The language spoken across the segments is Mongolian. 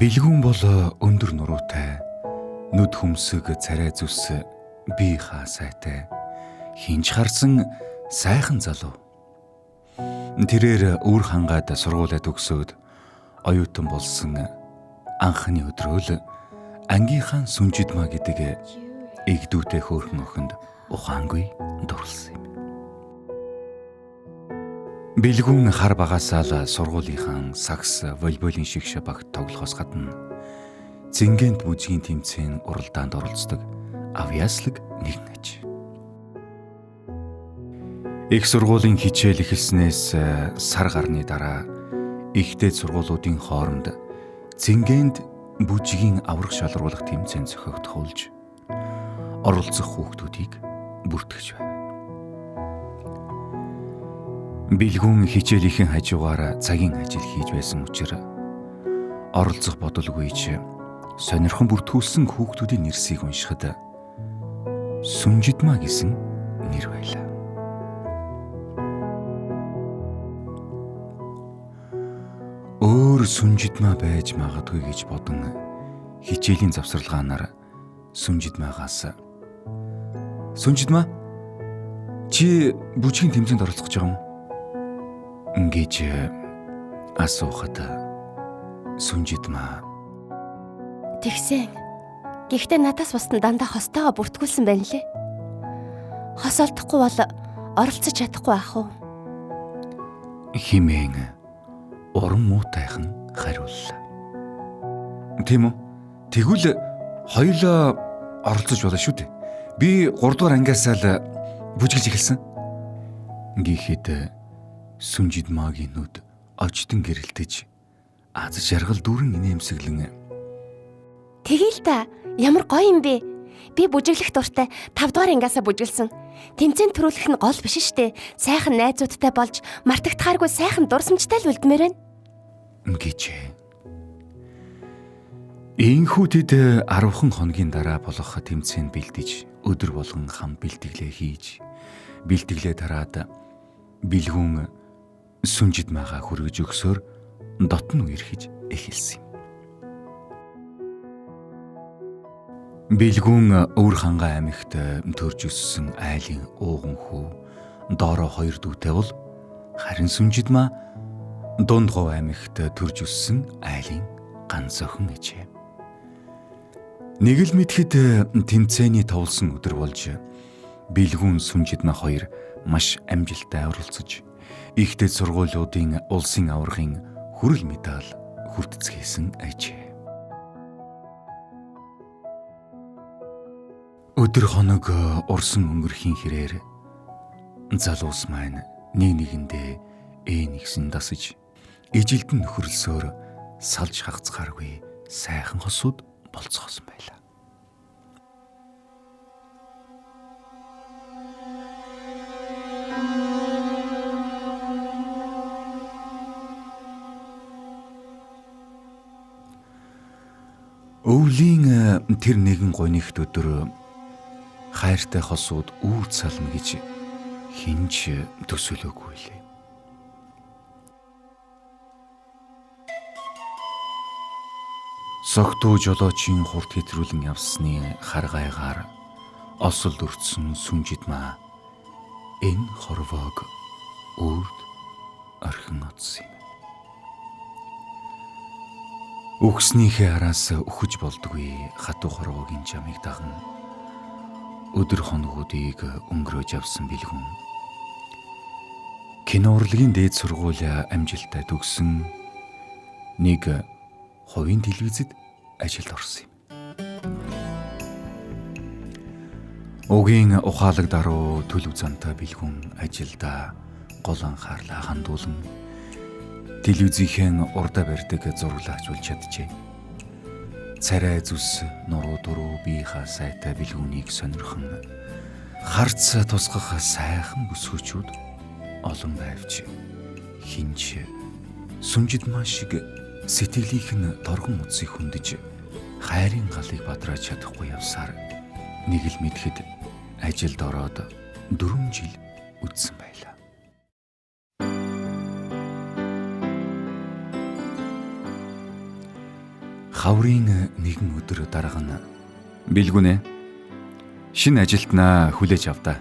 Бэлгүүн бол өндөр нуруутай, нүд хөмсөг царай зүс бие хаа сайтай, хинч харсан сайхан залуу. Тэрээр үр хангаад сургуулиа төгсөөд оюутан болсон анхны өдрөө л ангийнхаа Сүнжидмаа гэдэг эгдүүтэй хөөрхөн охинд ухаангүй дурлсан юм. Бэлгүүн хар багасаа л сургуулийнхаа сакс, волейболын шигш багт тоглохоос гадна Зингэнт бүжгийн тэмцээн уралдаанд оролцдог авьяаслаг нэгэн аж. Их сургуулийн хичээл эхэлснээс сар гарны дараа ихтэй сургуулиудын хооронд Зингэнт бүжгийн аврах шалруулах тэмцээн зохиогдох болж оролцох хүүхдүүдийг бүртгэж байв. Бэлгүүн хичээлийнхэн хажуугаар цагийн ажил хийж байсан учраас оролцох бодолгүй ч сонирхон бүртгүүлсэн хүүхдүүдийн нэрсийг уншихад Сүнжидмаа гэсэн нэр байлаа. Өөр Сүнжидмаа байж магадгүй гэж бодон хичээлийн завсарлагаанаар Сүнжидмаагаас "Сүнжидмаа, чи бүжгийн тэмцээнд оролцох гэж байгаа юм уу?" гэж асуухад Сүнжидмаа "Тэгсэн. Гэхдээ надаас бусад нь дандаа хостойгоо бүртгүүлсэн байна лээ. Хос олдохгүй бол оролцож чадахгүй ах уу?" химээн уран муутайхан хариуллаа. "Тийм үү? Тэгвэл хоёулаа оролцож болно шүү дээ. Би 3 дугаар ангиасаа л бүжиглж эхэлсэн." Гэхэд Сүнжидмаагийн нүд очтон гэрэлтэж аз жаргал дүүрэн инээмсэглэн "Тэгье л та, ямар гоё юм бэ? Би бүжиглэх дуртай 5 дугаар ангиасаа бүжиглсэн. Тэмцээн төрүүлэх нь гол биш штэ. Сайхан найзуудтай болж мартагдахааргүй сайхан дурсамжтай л үлдмээр байна." гэжээ. Ийхүү тэд 10 хоногийн дараа болох тэмцээнд бэлдэж өдөр болгон хам бэлтгэлээ хийж бэлтгэлээ тараад Бэлгүүн Сүнжидмаагаа хүргэж өгсөөр дотн үерхэж эхэлсэн юм. Бэлгүүн Өвөр хангай аймагт төрж өссөн айлын ууган хүү доороо 2 дүүтэй бол харин Сүнжидмаа дунд говь аймагт төрж өссөн айлын ганц охин гэжээ. Нэг л мэдхэд тэмцээний товлсон өдөр болж Бэлгүүн Сүнжидмаа хоёр маш амжилттай оролцож ихтэй сургуулиудын улсын аваргын хүрэл медаль хүртцгээсэн ажээ. Өдөр хоног урсан өнгөрхийн хэрээр залуус маань нэг нэгэндээ нэгсэн дасаж ижилдэн нөхөрлсөөр салж хагацгааргүй сайхан хосууд болцгоосон байлаа. Өвлийн тэр нэгэн гонигт өдөр хайртай хосууд үүр сална гэж хинч төсөөлөөгүй лээ. Согтуу жолоочийн хурд хэтрүүлэн явсны харгайгаар осолд өртсөн Сүнжидмаа энэ хорвоог үрд орхин одсон юм. Үхснийхээ араас үхэж болдгүй хатуу хорвоогийн чамыг даган өдөр хоногуудыг өнгөрөөж авсан Бэлгүүн кино урлагийн дээд сургууль амжилттай төгссөн нэг хувийн телевизэд ажилд орсон юм. Угийн ухаалаг даруй төлөв зантай Бэлгүүн ажилдаа гол анхаарлаа хандуулан телевизийнхэн урдаа барьдаг зураглаач болж чаджээ. Царай зүс нуруу дуруу бие хаа сайтай Бэлгүүнийг сонирхон харц тусгах сайхан бүсгүүчүүд олон байвч хинч Сүнжидмаа шиг сэтгэлийнх нь торгон утсыг хөндөж хайрын галыг бадрааж чадахгүй явсаар нэг л мэдхэд ажилд ороод 4 жил үдсэн байлаа. Хаврын нэгэн өдөр дарга нь "Бэлгүнэ. Шинэ ажилтнаа хүлээж авдаа.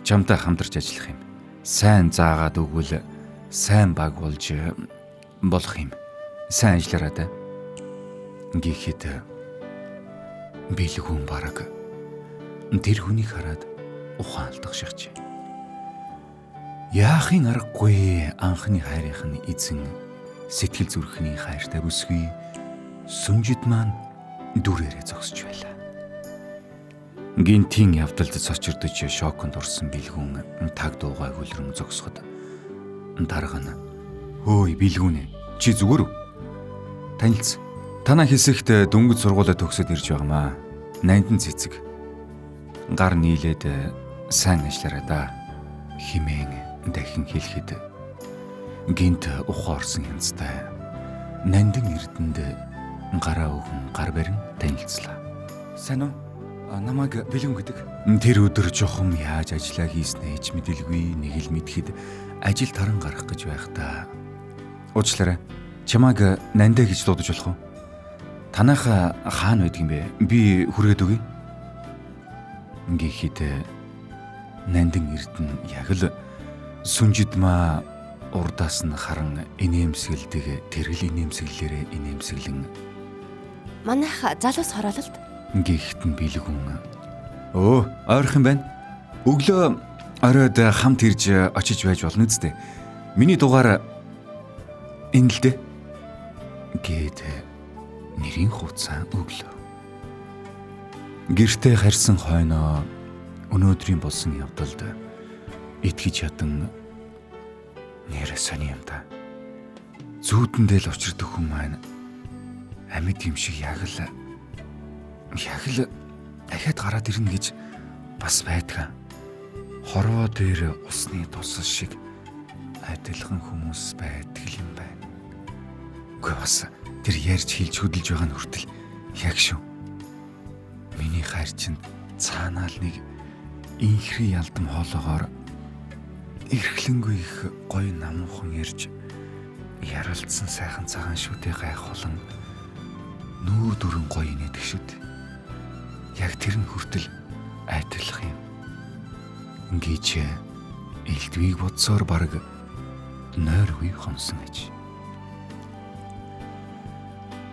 Чамтай хамтарч ажиллах юм. Сайн заагаад өгвөл сайн баг болж болох юм. Сайн ажиллаарай да." Гэхэд Бэлгүн бараг тэр хүнийг хараад ухаан алдах шигч. Яахын аргагүй анхны хайрынх нь эзэн сэтгэл зүрхний хайртай бүсгүй Сүнжид маань дүрээрээ зогсож байлаа. Гинтийн явдалд цочирдож шоконд орсон Бэлгүн таг дуугай хөлрөн зогсоход дарга нь "Хөөй Бэлгүн, чи зүгээр үү? Танилц. Танаа хэсэгт дөнгөж сургуулаа төгсөд ирж байгаамаа. Нандин цэцэг. Гар нийлээд сайн ажиллаарай да" химээн дахин хэлэхэд гинт ухаан орсон янзтай Нандин эрдэнд гараа өгөн гар барин танилцлаа. "Сайн уу? Намайг Бэлгүн гэдэг." Тэр өдөр чухам яаж ажиллаа хийснээ ч мэдэлгүй, нэг л мэдхэд ажил таран гарах гэж байхдаа "Уучлаарай. Чамайг Нандэ гэж дуудаж болох уу? Танайхаа хаана байдаг юм бэ? Би хүргээд өгье." Гэхэд Нандин эрдэнэ яг л Сүнжидмаа урдаас нь харан инээмсэгэлдэг тэргэл инээмсэглэрээ инээмсэглэн "Манайх залуус хороололд." Гэхэд нь Бэлгүн "Өө, ойрхон байна. Өглөө оройд хамт ирж очиж байж болно үсттэй. Миний дугаар энэ л дээ." Гээд нэрийн хуцаа өглөө. Гэртээ харьсан хойноо өнөөдрийн болсон явдалд итгэж ядан нэр сони юм да. Зүүдэндээ л учирдаг хүн маань амьд юм шиг яг л дахиад гараад ирнэ гэж бас байдгаа. Хорвоо дээр усны тусал шиг адилхан хүмүүс байдаг юм байна. Үгүй бас тэр ярьж хэлж хөдөлж байгаа нь хүртэл яг шүү. Миний хайр чинь цаанаа л нэг инхри ялдам хоолоогоор эрхлэнгүй их гоё намуухан ярьж яралцсан сайхан цагаан шүдэ гайхуулан нүүр дүрэн гоё инээдэг шүд. Яг тэр нь хүртэл айтлах юм. Гэж элдвийг бодсоор бараг нойргүй хонсон аж.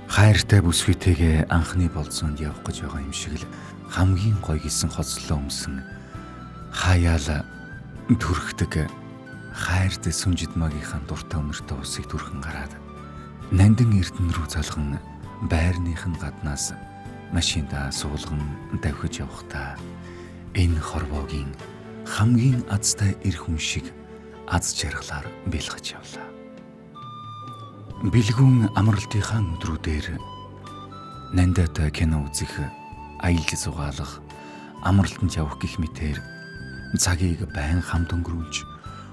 Хайртай бүсгүйтэйгээ анхны болзоонд явах гэж байгаа юм шиг л хамгийн гоё гэсэн хоцлоо өмсөн хаяал төрхдөг хайрт Сүнжидмагийнхаа дуртай өнөртэй усыг түрхэн гараад Нандин эрдэнэ рүү залган байрных нь гаднаас машиндаа суулган давхиж явахдаа энэ хорвоогийн хамгийн азтай эр хүн шиг аз жаргалаар бэлгэж явлаа. Бэлгүүн амралтынхаа өдрүүдээр Нандатай кино үзэх, аялж зугаалах, амралтанд явах гэх мэтээр цагийг байн хамт өнгөрүүлж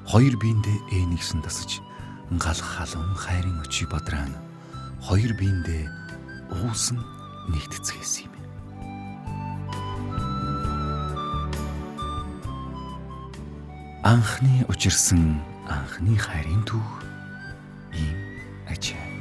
хоёр биендээ ээнэгсэн тасаж гал халуун хайрын очийг бадраан хоёр биендээ уусан нэгтцгээсэн юм. Анхны учирсан анхны хайрын түүх ийм ажээ.